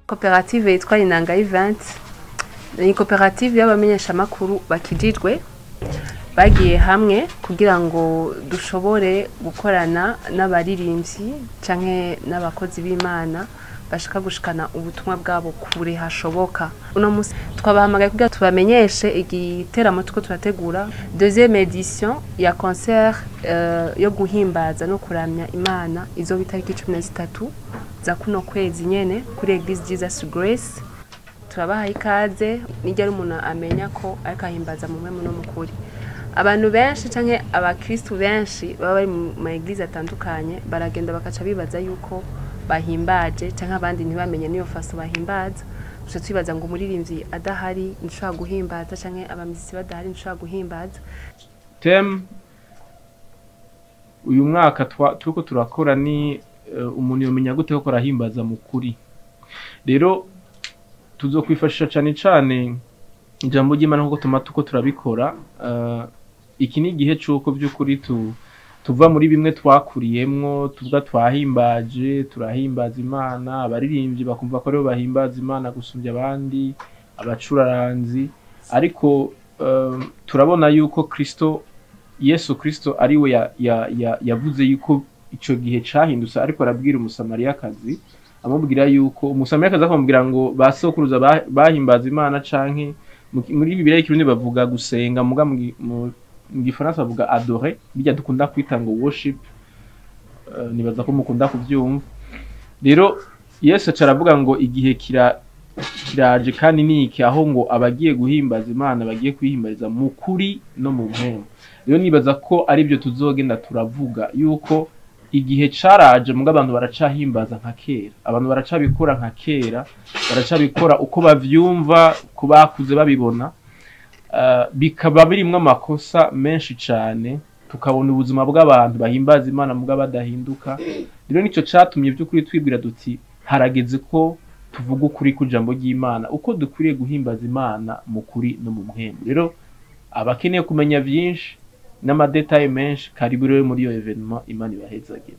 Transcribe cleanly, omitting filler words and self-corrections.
Koperative yitwa Inanga Event ni koperative y'abamenyeshamakuru bakijijwe bagiye hamwe kugira ngo dushobore gukorana n'abaririmbyi canke n'abakozi b'Imana bashaka gushikana ubutumwa bwabo kure hashoboka. Uno musi twabahamagaye kugira tubamenyeshe igiteramo turiko turategura, deuxième édition ya concert yo guhimbaza no kuramya Imana, izoba itariki 13 za kuno kwezi nyene kuri Église Jesus Grace. Turabahaye ikaze. Nijya ari umuntu amenya ko ariko ahimbaza mu mpwemu no mu kuri. Abantu benshi canke abakristu benshi baba bari mu ma église atandukanye baragenda bakaca bibaza yuko bahimbaje, canke abandi ntibamenye niyo façon bahimbaza. Duca twibaza ngo umuririmbyi adahari ntushobora guhimbaza, canke abamizisi badahari ntushobora guhimbaza. Thème uyu mwaka turiko turakora ni umuntu yomenya gute ko arahimbaza mu kuri. Rero tuzokwifashisha cane cane ijambo ry'Imana nkuko tuma tuko turabikora. Iki ni igihe c'uko vy'ukuri tuva muri bimwe twakuriyemwo, tuvuga twahimbaje, turahimbaza Imana, abaririmbyi bakumva ko aribo bahimbaza Imana gusumbya abandi, abacuraranzi. Ariko turabona yuko Kristo, Yesu Kristo, ariwe yavuze yuko ico gihe cahindutse, ariko arabwira Umusamariyakazi, amubwira yuko Umusamariyakazi akamubwira ngo basokuruza bahimbaza Imana, canke muri Bibiliya y'Ikirundi bavuga gusenga, muga mu Gifaransa bavuga adorer, bijya dukunda kwita ngo worship. Nibaza ko mukunda kuvyumva. Rero Yesu aca aravuga ngo igihe kiraje kandi niki, aho ngo abagiye guhimbaza Imana bagiye kuyihimbariza mu kuri no mu mpwemu. Rero nibaza ko aribyo tuzogenda turavuga, yuko igihe caraje, muga abantu baracahimbaza nka kera, abantu baracabikora nka kera, baracabikora uko bavyumva, ko bakuze babibona, bikaba birimwo amakosa menshi cane, tukabona ubuzima bw'abantu bahimbaza Imana muga badahinduka. Rero nico catumye by'ukuri twibwira duti harageze ko tuvuga ukuri ku jambo ry'Imana, uko dukwiriye guhimbaza Imana mu kuri no mu mpwemu. Rero abakeneye kumenya vyinshi n'ama détails menshi, karibu rero muri iyo événement. Imana ibahezagire.